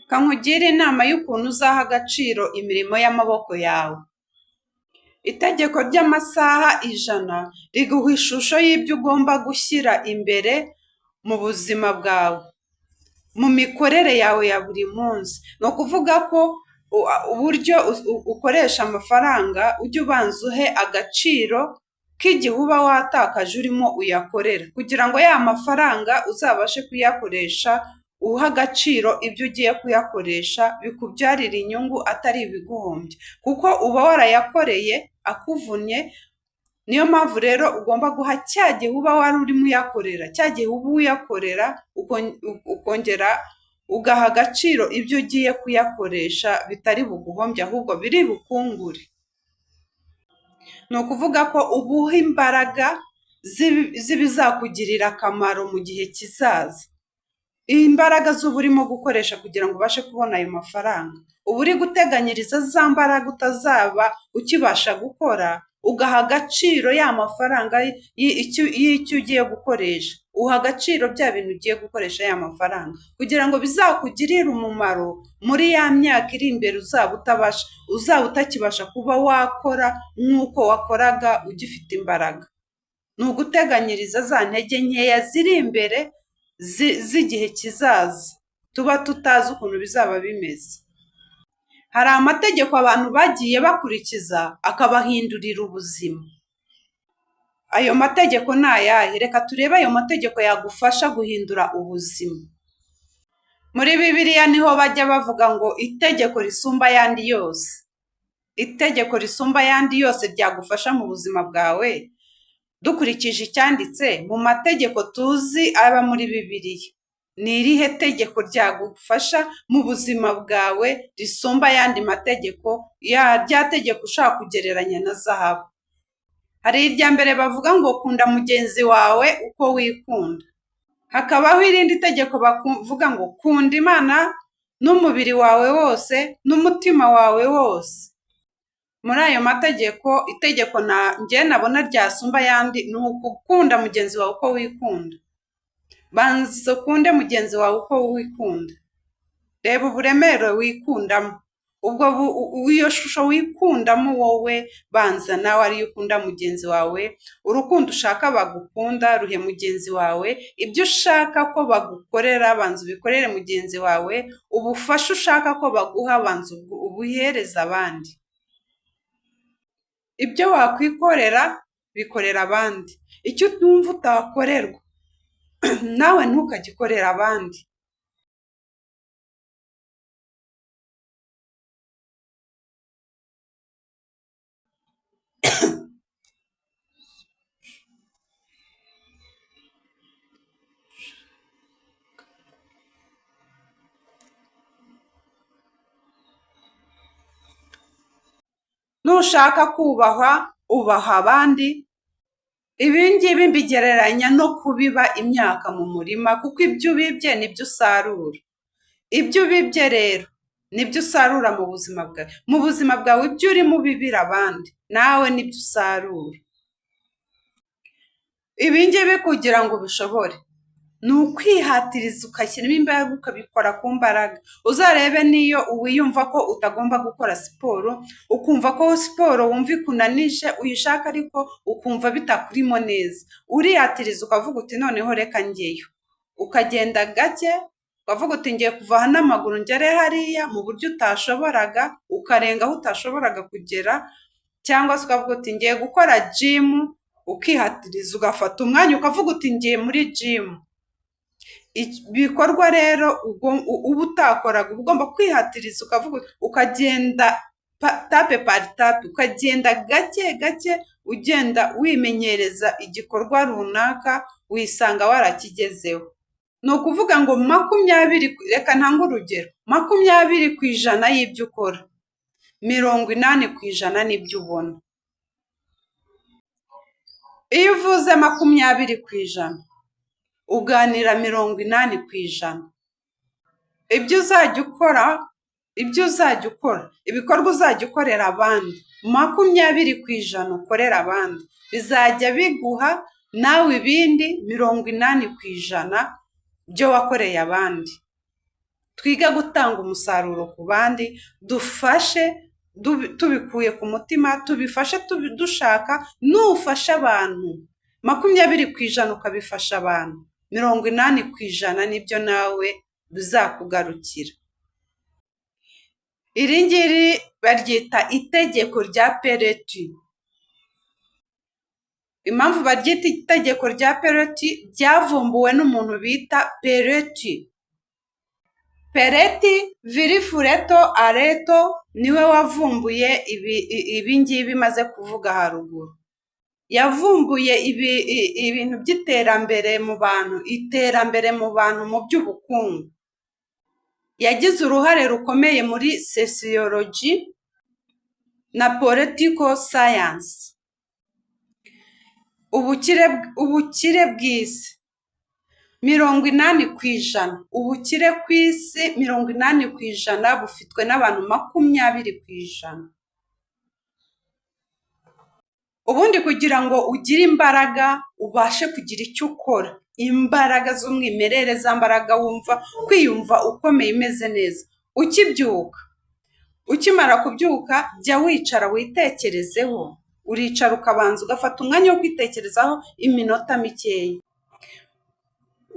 Reka nkugire inama y'ukuntu uzaha agaciro imirimo y'amaboko yawe. Itegeko ry'amasaha 100 riguha ishusho y'ibyo ugomba gushyira imbere mu buzima bwawe, mu mikorere yawe ya buri munsi. Ni ukuvuga ko uburyo ukoresha amafaranga ujye ubanza uhe agaciro k'igihe uba watakaje urimo uyakorera, kugira ngo ya mafaranga uzabashe kuyakoresha uha agaciro ibyo ugiye kuyakoresha bikubyarire inyungu atari ibiguhombya, kuko uba warayakoreye akuvunnye. Niyo mpamvu rero ugomba guha cya gihe uba wari urimo uyakorera, cya gihe uba uyakorera ukongera ugaha agaciro ibyo ugiye kuyakoresha bitari buguhombye ahubwo biri bukungure. Ni ukuvuga ko uba uha imbaraga z'ibizakugirira akamaro mu gihe kizaza. Imbaraga z'uba urimo gukoresha kugira ngo ubashe kubona ayo mafaranga, uba uri guteganyiriza za mbaraga utazaba ukibasha gukora, ugaha agaciro ya mafaranga y'icyo ugiye gukoresha, uha agaciro bya bintu ugiye gukoresha ya mafaranga, kugira ngo bizakugirire umumaro muri ya myaka iri imbere uzaba utakibasha kuba wakora nk'uko wakoraga ugifite imbaraga. Ni uguteganyiriza za ntege nkeya ziri imbere z'igihe kizaza, tuba tutazi ukuntu bizaba bimeze. Hari amategeko abantu bagiye bakurikiza akabahindurira ubuzima. Ayo mategeko ni ayahe? Reka turebe ayo mategeko yagufasha guhindura ubuzima. Muri Bibiliya niho bajya bavuga ngo itegeko risumba ayandi yose. Itegeko risumba ayandi yose ryagufasha mu buzima bwawe, dukurikije icyanditse mu mategeko tuzi aba muri Bibiliya. Ni irihe tegeko ryagufasha mu buzima bwawe risumba ayandi mategeko, rya tegeko ushaka kugereranya na zahabu? Hari irya mbere bavuga ngo kunda mugenzi wawe uko wikunda. Hakabaho irindi tegeko bavuga ngo kunda Imana n'umubiri wawe wose n'umutima wawe wose. Muri ayo mategeko, itegeko njye nabona ryasumba ayandi ni ugukunda mugenzi wawe uko wikunda. Banza ukunde mugenzi wawe uko wikunda. Reba uburemere wikundamo. Ubwo iyo shusho wikundamo wowe, banza nawe ariyo ukunda mugenzi wawe. Urukundo ushaka bagukunda ruhe mugenzi wawe, ibyo ushaka ko bagukorera banza ubikorere mugenzi wawe, ubufasha ushaka ko baguha banza ubuhereze abandi. Ibyo wakwikorera bikorera abandi, icyo wumva utakorerwa nawe ntukagikorere abandi. Nushaka kubahwa ubaha abandi. Ibi ngibi mbigereranya no kubiba imyaka mu murima, kuko ibyo ubibye nibyo usarura. Ibyo ubibye rero nibyo usarura mu buzima bwawe. Mu buzima bwawe ibyo urimo ubibira abandi, nawe nibyo usarura. Ibi ngibi kugira ngo ubishobore ni ukwihatiriza ugashyiramo imbaraga, ukabikora ku mbaraga. Uzarebe n'iyo wiyumva ko utagomba gukora siporo, ukumva ko siporo wumva ikunanije uyishaka ariko ukumva bitakurimo neza, urihatiriza ukavuga uti noneho reka njyeyo, ukagenda gake ukavuga uti ngiye kuva aha n'amaguru ngere hariya mu buryo utashoboraga, ukarenga aho utashoboraga kugera, cyangwa se ukavuga uti ngiye gukora jimu, ukihatiriza ugafata umwanya ukavuga uti ngiye muri jimu. Ibikorwa rero uba utakoraga uba ugomba kwihatiriza ukavuga ukagenda tape pari tape, ukagenda gake gake ugenda wimenyereza igikorwa runaka, wisanga warakigezeho. Ni ukuvuga ngo 20, reka ntange urugero, 20% y'ibyo ukora, 80% n'ibyo ubona. Iyo uvuze 20%, uganira 80%. Ibyo uzajya ukora, ibyo uzajya ukora, ibikorwa uzajya ukorera abandi, 20% ukorera abandi, bizajya biguha nawe ibindi 80% byo wakoreye abandi. Twige gutanga umusaruro ku bandi, dufashe tubikuye ku mutima, tubifashe dushaka. Nufasha abantu 20% ukabifasha abantu, 80% nibyo nawe bizakugarukira. Iri ngiri baryita itegeko rya Pareto. Impamvu baryita itegeko rya Pareto, ryavumbuwe n'umuntu bita Pareto. Pareto, Vilfredo Pareto niwe wavumbuye ibi ngibi maze kuvuga haruguru. Yavumbuye ibintu by'iterambere mu bantu, iterambere mu bantu mu by'ubukungu. Yagize uruhare rukomeye muri sociology na political science. Ubukire bw'isi 80%, ubukire ku isi 80% bufitwe n'abantu 20%. Ubundi kugira ngo ugire imbaraga, ubashe kugira icyo ukora, imbaraga z'umwimerere, za mbaraga wumva kwiyumva ukomeye, umeze neza, ukibyuka, ukimara kubyuka, jya wicara witekerezeho. Uricara ukabanza ugafata umwanya wo kwitekerezaho iminota mikeya,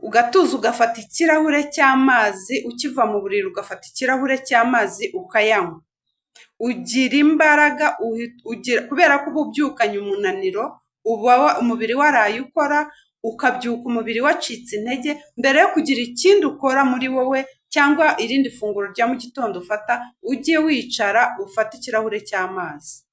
ugatuza, ugafata ikirahure cy'amazi. Ukiva mu buriri ugafata ikirahure cy'amazi ukayanywa, ugira imbaraga kubera ko uba ubyukanye umunaniro, uba umubiri waraye ukora, ukabyuka umubiri wacitse intege. Mbere yo kugira ikindi ukora muri wowe cyangwa irindi funguro rya mu gitondo ufata, ujye wicara ufate ikirahure cy'amazi.